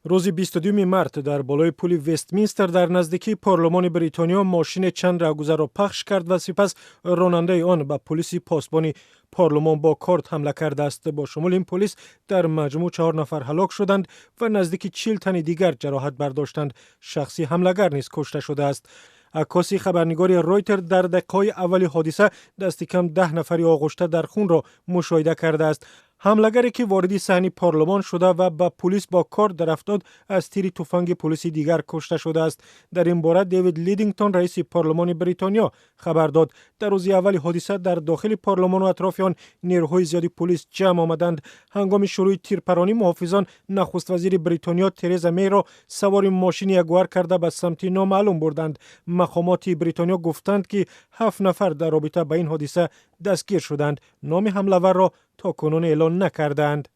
Рӯзи 22 март дар болои пули Вестминстер дар наздикии парлумони Бритониё мошине чанд раҳгузарро пахш кард ва сипас ронандаи он ба пулиси посбони парлумон бо корд ҳамла кардааст. Бо шумули ин полис дар маҷмӯъ чаҳор нафар ҳалок шуданд ва наздики 40 тани дигар ҷароҳат бардоштанд. Шахси ҳамлагар низ кушта шудааст. Аккоси хабарнигори Ройтер дар дақиқаҳои аввали ҳодиса дасти кам 10 нафари оғушта дар хунро мушоҳида кардааст. Ҳамлагаре, ки вориди саҳни парлумон шуда ва ба пулис бо корд дарафтод, аз тири туфанги пулиси дигар кушта шудааст. Дар ин бора Дэвид Лидингтон, раиси парлумони Бритониё, хабар дод. Дар рӯзи аввали ҳодиса дар дохили парлумону атрофи он нерӯҳои зиёди пулис ҷамъ омаданд. Ҳангоми шурӯъи тирпаронӣ муҳофизон нахуствазири Бритониё Тереза Мейро савори мошини Ягуар карда, ба самти номаълум бурданд. Мақомоти Бритониё гуфтанд, ки ҳафт нафар дар робита ба ин ҳодиса дастгир шуданд. Номи ҳамлаварро то кунун эълон накардаанд.